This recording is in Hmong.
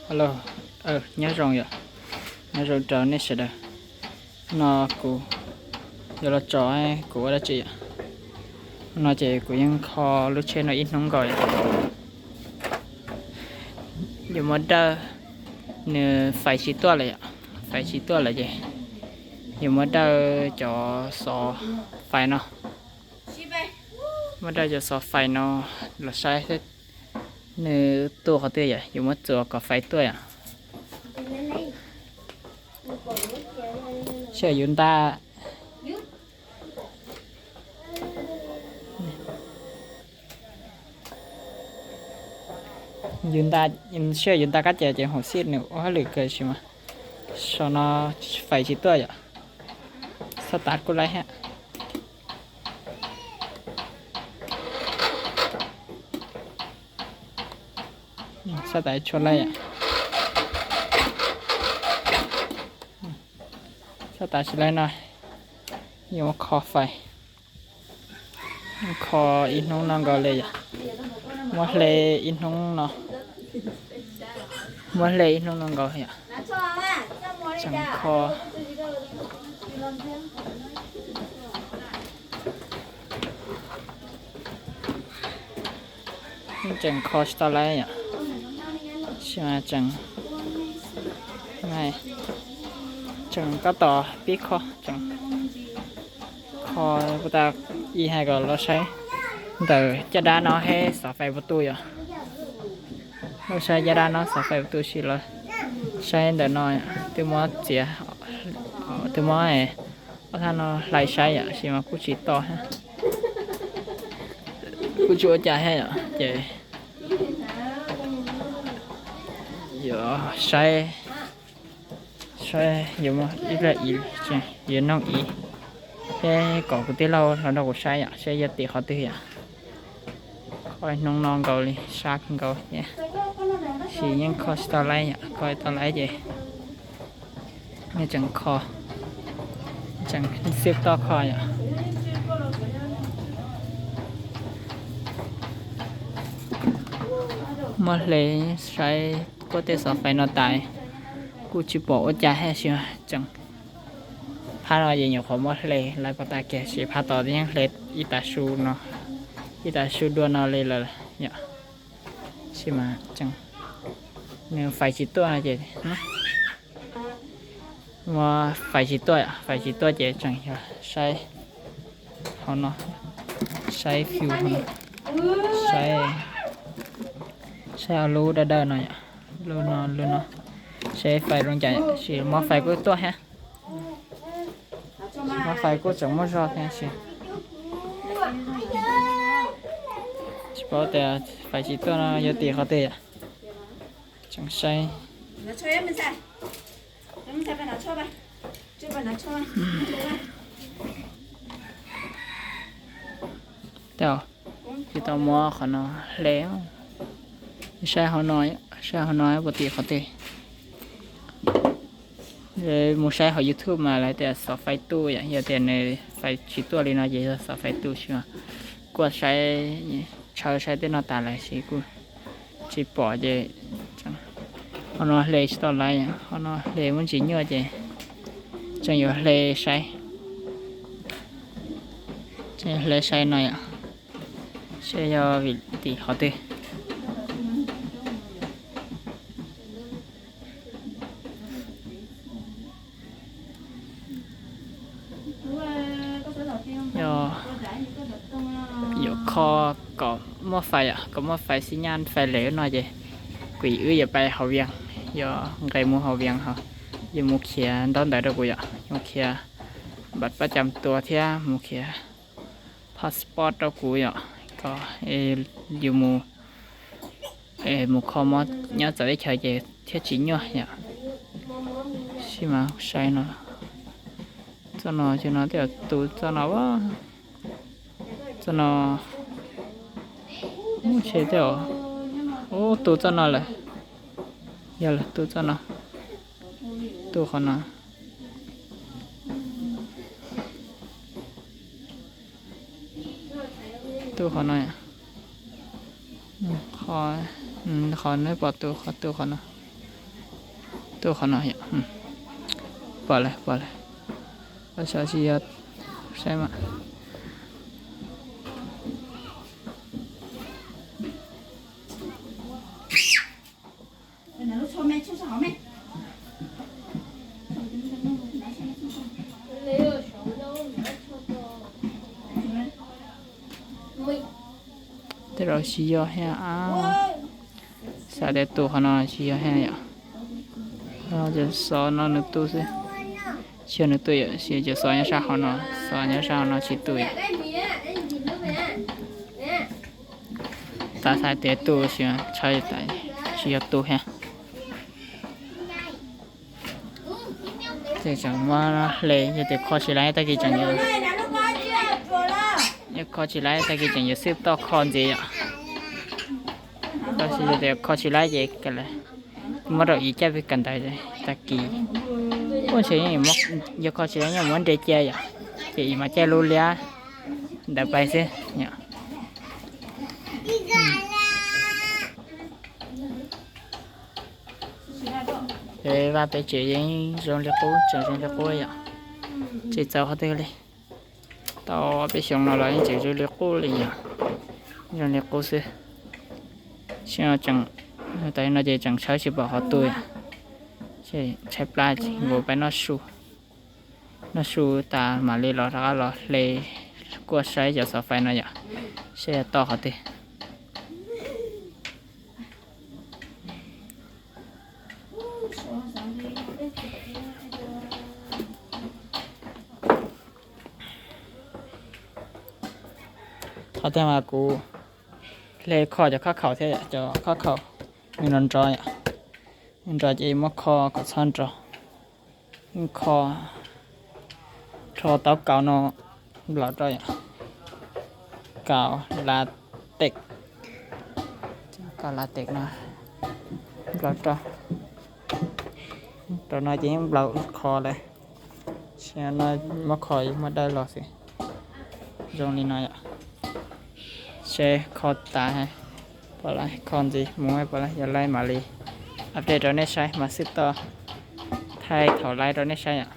Hello, nyob zoo yom, nyob zoo rau nej sawv daws. No kuv yuav los tso kuv ua dab tsi yom. No ces kuv yeej kho lub tsheb no ib hnub nkaus yom. Yuav muab dawj, nws fais tsis tuaj lawm yom, fais tsis tuaj lawm ces yuav muab dawj cov xov fais no, muab dawj cov xov fais no los saib nws tu qhov twg yom, yuav muab txuas kom fais tuaj yom. Sij hawm yus nta, yus nta, sij hawm yus nta kab ces ces hauv xij nws ua hauj lwm kawg sis mas saum no fais tsis tuaj yom. Xab tav kuj laib thiab. Xab tav tshua laib, xab tav tsis laib no yuav kho fais, kho ib hnub no nkaus li yom. Muab hle ib hnub no, muab hle ib hnub no nkaus yom. Tseem kho, tseem kho tsis tau laib yom. Sis mas tseem, tseem tab tom pib kho, tseem kho puas tas, ib hais kom los saib ntawm caj dab no thiab xov fais puas tu yom. Los saib caj dab no xov fais puas tu sis los saib ntawm no, twb muab txiav, twb muab ob thaj no hlais saib yom, sis mas kuj tsis to thiab, kuj tsis ua cas thiab yom. Ces yuav saib, saib yuav muab ib pliag ib, yuav noog ib, thiab kom kuv tij laug los nrog kuv saib yom, saib yuav tim qhov twg yom. Kho ib hnub no nkaus li, sab kawg nkaus thiab, sis yeej kho tsis tau laib yom, kho tau laib ces yeej tseem kho, tseem xib toj kho yom. Muab hle saib kuj tej xov fais no tas, kuj tsis pom ua cas thiab sis tseem, phab no ces nyuam qhuav muab hle lawm puas tas kiag sis phab tom yeej hle ib tav su no, ib tav su dua no li lawm yom. Sis mas tseem, nws fais tsis tuaj no ces, muab fais tsis tuaj, fais tsis tuaj ces tseem yog saib hauv no, saib fiu hauv no, saib, saib ob lub dawb dawb no yom, lub no lub no, saib fais zoo cas yom, sis muab fais kuj tuaj thiab. Muab fais kuj tseem muaj zog thiab sis tsis paub tias fais tsis tuaj no yuav tim qhov twg yom. Tseem saib. Tsis tau muab qhov no hle, saib hauv no, saib hauv no puas tim qhov twg. Mus saib hauv YouTube mas lawv tias xov fais tu yom, yog tias nws fais tsis tuaj li no ces yog xov fais tu sis mas kuj saib, tshawb saib tej no tas lawm sis kuj tsis pom ces qhov no hle tsis tau lawm, qhov no hle muaj ntsis nyuaj ces tseem yuav hle saib, tseem yuav hle saib no yom, saib yog vim tim qhov twg. Yog yuav kho kom muaj fais, kom muaj fais xib nyaj fais lem no ces kuv wb yuav pais hauv Vias, yuav nqes mus hauv Vias ho, yuav mus khiav ntaub ntawv rau kuv yom, yuav khiav npam pab cam tua thiab mus khiav passport rau kuv yom, kom yus mus, mus kho mob nyob txawv teb chaws ces thiaj tsis nyuaj yom. Sis mas saib no, txoj no ces no tej zaum tu txoj no, txoj no muaj tsheb tej zaum, ub tu txoj no lawm, yog lawm tu txoj no, tu qhov no, tu qhov no, qhov, qhov no pom tu, qhov tu qhov no, Tuaj qhov no yom. Pom lawm, pom lawm. Xyov tsis yog, saib mas. Tej zaum tsis yog thiab. Xav tias tu qhov no tsis yog thiab yom. Xov no nws tu xwb. Tsis yog nws tu yom, tsis yog, xov nyob sab hauv no, xov nyob sab hauv no tsis tu yom. Tab xav tias tu, tsis yog tu thiab. Ces tseem muab hle, yog tias kho tsis laib tag kis tseem yuav, yog kho tsis laib tag kis tseem yuav xwb toj kho ntxiv yom. Tab sis yog tias kho tsis laib ces muab rau ib caj peb kawm ntawv tag kis. Ua ntshe yog kho tsis laib yeej muab nres cia yom, ces ib mam caij lub liab ntawd pais xwb yom. Peb vaj peb tsev yeej zoo li qub, tseem zoo li qub yom. Tsis txawv qhov twg li. Tau peb xyoos no los yeej tseem zoo li qub li yom. Zoo li qub xwb. Sim no tseem, tam no ces tseem tshawb tsis pom qhov tu yom. Tshaib plab ces nkaus peb noj su, noj su tas mam li los rov qab los hle kuaj saib cov xov fais no yom, saib yog toj qhov twg. Qhov tiag mas kuv hle kho cov khab khaum thiab yom, cov khab khaum nws nrov nrov yom, nws nrov ces muab kho kom txhob nrov. Kho, rho tau kaus no nplaum rau yom, kaus la tes, kaus la tes no nplaum rau, rau no ces yeej nplaum kho lawm. Sim no muab kho muab dawb los xwb. Zoo li no yom. Seb kho tas, pom lawm, kho ntxiv mus pom lawm, yog lawm mam li update rau nej saib, mam xwb toj thaij thaum laib rau nej saib yom.